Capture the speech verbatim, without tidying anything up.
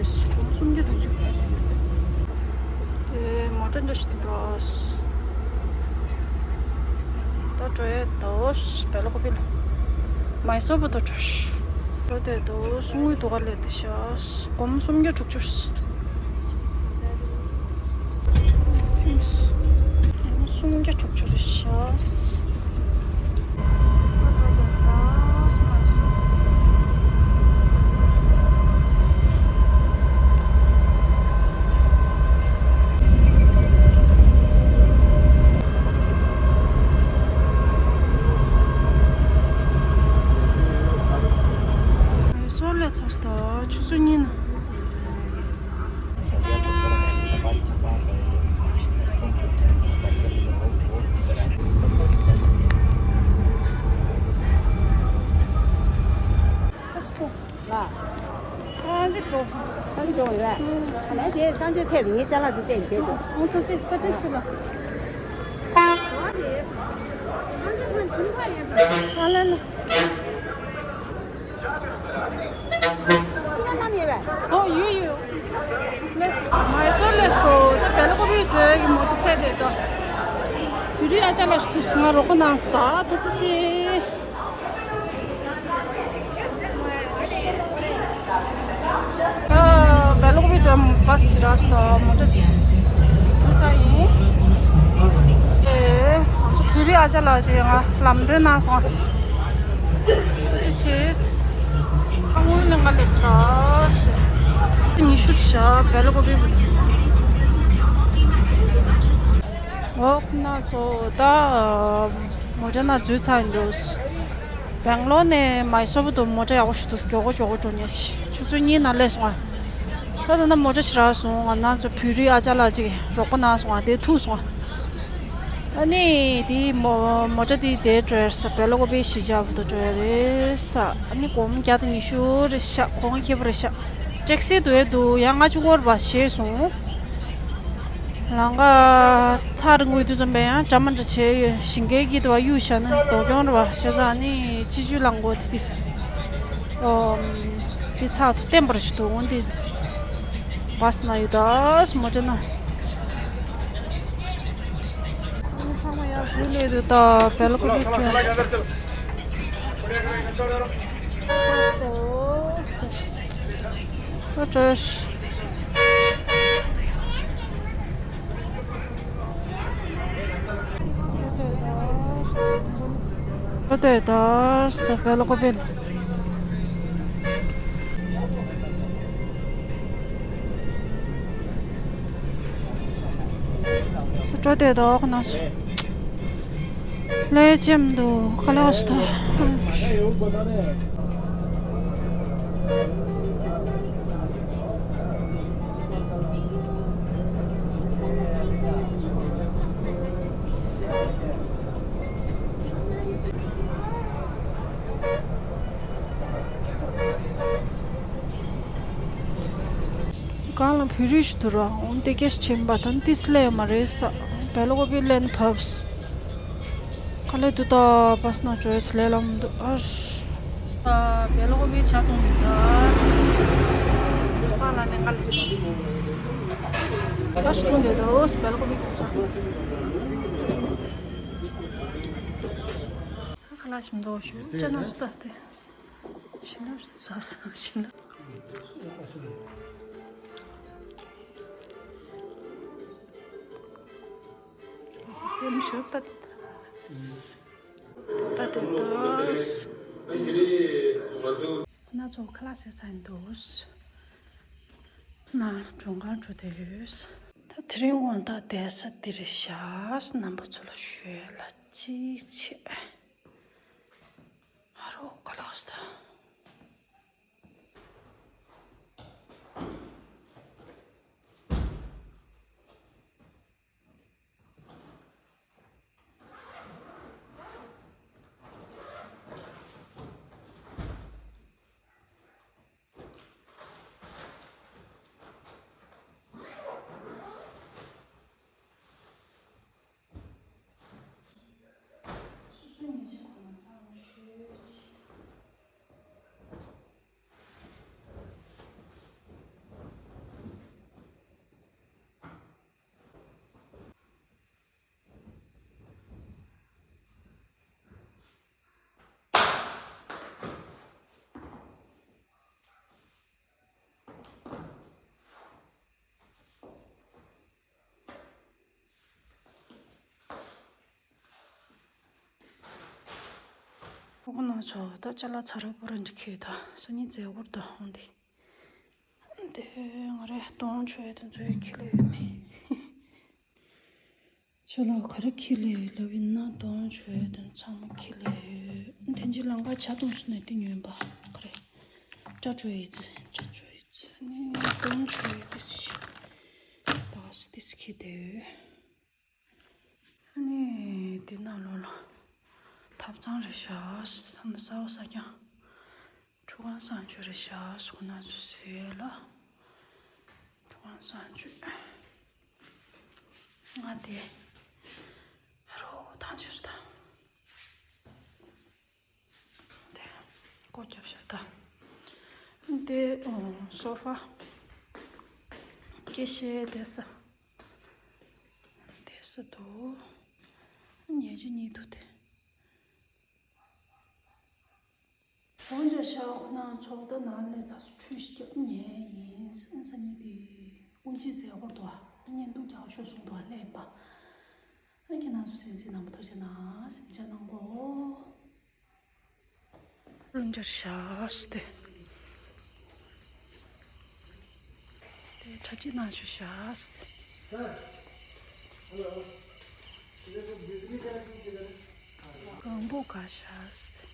སྒོར་མོ་སུམ་བརྒྱ་དྲུག་ཅུ། དེ་མོ་ཊ་འདྲ་ཞིག་འདུག་ད་འགྲོ་ཡས་འདུག་བེ་ལ་ཀོ་པི་ལ། མའི་སོར་བར་དུ་འགྲོ། འགྲོ་དེ་འདུག་དངུལ་འདུག་ག་ལས་དེ་ཤག་སྒོར་མོ་སུམ་བརྒྱ་དྲུག་ཅུ། སུམ་བརྒྱ་དྲུག་ཅུ་རེད་ཤག་སོ་ལས་ཚོགས་ད་ཆུ་ཚོད་གཉིས་ན། ཨོ་ཡོད་ཡོད། མའི་སོར་ལས་སོ་ད་བེ་ལ་ཀོ་པི་འགྲོ་ཡག་གི་མོ་ཊ་ཚད་དེ་ད། བུ་རི་ཨ་ཅག་ལགས་ཐུག་སོང་ང་རོགས་པ་གནང་སོང་ད་ཐུགས་རྗེ་ཆེ། ཨ་བེ་ལ་ཀོ་པི་འགྲོ་བ་སི་ཞེ་དྲག་སོང་མོ་ཊ་ཅིག་ཐུག་ས་ཡིན། ཨེ་ང་ཚོ་བུ་རི་ཨ་ཅག་ལགས་ཀྱིས་ང་ལམ་སྟོན་གནང་སོང་། ཆེས། ཁ་སྔོན་ལ་ང་ལས་ལ་ཉི་ཤུ་ཤ་བེ་ལ་ཀོ་པི་བུ། འོ་ཁོ་ན་ཚོ་ད་མོ་ཊ་ནང་འཛུལ་ཚར་འདུག་བེང་ལོར་ནས་མའི་སོར་བར་དུ་མོ་ཊ་ཡག་པོ་ཞིག་འདུག་མགྱོགས་པོ་མགྱོགས་པོ་འགྲོ་ཉེན་ཆེ། ཆུ་ཚོད་གཉིས་ནང་སླེབས་སོང་ང་། ད་ད་ནི་མོ་ཊ་ཞེ་དྲག་སོང་། ང་ཚོ་བུ་རི་ཨ་ཅག་ལགས་ཅིག་རོགས་པ་གནང་སོང་ང་། དེ་ཐུག་སོང་ང་། ཨ་ནི་དེ་མོ་མོ་ཊ་དེ་དེ་འགྲོ་ཡ་རེད་ས་བེ་ལ་ཀོ་པི་གཞིས་ཆགས་བར་དུ་འགྲོ་ཡ་རེད་ས། ཨ་ནི་སྒོར་མོ་བརྒྱ་དང་ཉི་ཤུ་རེད་ཤག་གོང་ཁེ་པོ་རེད་ཤག་ཊེག་སི་འདུག་ཡ་འདུག་ཡང་ལྔ་བཅུ་སྐོར་བ་ཞེད་སོང་། ལམ་ཁ་ཐག་རིང་པོ་ཡོད་དུས་ཙམ་པས་ཡང་འདྲ་མི་འདྲ་བྱས་ཡོད། ཞིང་ཁའི་དཀྱིལ་དུ་བ་གཡུག་བཞག་ན་སྡུག་གྱོང་རེད་བ། བྱས་ཙང་ནི་སྤྱི་སྤྱོད་རླངས་འཁོར་དེ་དེ་ཨོ་དེ་ཚགས་དུ་བརྟན་པོ་རེ་ཞིག་འདུག་འོན་ཏེ་བ་སི་ན་ཡོད་ད་མོ་ཊ་ན། ཚང་མ་ཡར་འཛུལ་ལས་འདུག་ད་བེ་ལ་ཀོ་པི་ཁྲོད། ཨོ་ཏོ། ཨོ་ཏོ་ད་ས་བེ་ལ་ཀོ་པི། སྤྲོ་དེ་དོག་ན་ལས་ཅེམ་འདུག་ག་ལ་ཨོ་སྟ། གང་ལ་བོད་རིགས་ཤིག་འདུག་ར། འོན་ཏེ་སྐད་ཆ་དྲིས་པ་དང་ཏིས་ལས་མ་རེད་ས། བེ་ལ་ཀོ་པི་ལན་ཕབས། ག་ལེ་འདུག་ད་བ་སི་ན་འགྲོ་ཡ་ལས་ལམ་འདུག་ཨ། ད་བེ་ལ་ཀོ་པི་ཇ་འཐུང་འདུག་ད། ས་ལ་ནས་ག་ལེ་ས། ད་ཞིག་འཐུང་འདུག་ད་བེ་ལ་ཀོ་པི་ཇ། ཁ་ལག་ཞིམ་མདོག་ཞུ་ཅ་ན་སྟ་སྟེ། ཞིམ་ལབ་ས་ས་ཞིམ་ལབ། ས་ཏེ་མི་ཤོར་ཏ་ཏེ་ཏ་ཏེ་ཏ། ཁོ་ན་ཚོ་ཁ་ལག་ཟས་ཚར་འདུག་ན་གྲོང་ཁར་འགྲོ་བསྡད་ཡོད། ད་དེ་རིང་དབང་ཐང་བསྡད་ས་འདི་རེད་ཤག་རྣམ་པ་ཚོ་ལ་ཞུ་ཡ་ལ་གཅིག་བྱས། ཨ་རོགས་ཁ་ལགས་སྟ། སོ་སོའི་ཉེས་ཆད་ཁོ་ན་ཚང་མ་ཤོད་ཅིག་ང་ཚོ་ད་ཅ་ལག་ཚ་ར་པོ་ར་འདི་ཁྱེར་ད་སང་ཉིན་མཛད་སྒོར་ད་འོང་འདི། དེ་ང་རེ་གདོང་བྱུག་ཡས་དེ་ཚོའི་ཁྱི་ལས་ཡོད་མེད། ཁྱོད་ལ་ག་རེ་ཁྱི་ལས་ཡོད་ལབ་ཡིན་ན་གདོང་བྱུག་ཡས་དེ་ཚང་མ་ཁྱི་ལས་ཡོད། དེ་ཕྱི་ལང་ཀ་ཇ་འཐུང་སོང་ནས་དེ་ཉོས་པ་ག་རེ། ཅ་བྱུག་ཡས་ཚེ་ཅ་བྱུག་ཡས་ཚེ་ནི་གདོང་བྱུག་ཡས་དེ་ཚེ་ད་ག་སི་དེ་ཚེ་ཁྱི་དེ་ཡོད། ཨ་ནི་འདི་ནང་ལོགས་ལ་ཐབ་ཚང་རེད་ཤག་ས་བོ་ས་ཀྱང་ཁྲུ་ཁང་གསང་སྤྱོད་རེད་ཤག་སོ་ན་ཚོ་ཟེར་ལ་ཁྲུ་ཁང་གསང་སྤྱོད་ང་དེ་རོ་ཐང་ཆུ་རུ་དང་དེ་སྒོ་རྒྱབ་ཤག་ད་དེ་སོ་ཕ་སྐད་ཤེད་དེ་ས། དེ་སུ་འདུག་ཉེ་ཆ་གཉིས་འདུག་དེ། འོན་ཀྱང་ཤ་ཁོ་ན་ཚོགས་ད་ནང་ལས་ཚ་སུ་ཁྲུས་ཤིག་བརྒྱབ་ཉེ་ཡིན་སེམས་ས་ཉིད་དེ་དབུ་འབྱེད་མཛད་སྒོར་འདུག་ཨ་བརྙན་ཐུང་རྒྱག་ཤོག་གསུངས་འདུག་ཨ་ལས་པ། ཨ་ཁྱེད་རང་ཚོ་སེམས་སེམས་ནང་པ་ཐུགས་རྗེ་གནང་སེམས་ཆ་གནང་གོ། རླུང་འཇར་ཤག་སྟེ། དེ་གྲ་སྒྲིག་གནང་ཤོག་ཤག་སྟེ། གང་པོ་ག་ཤག་སྟེ།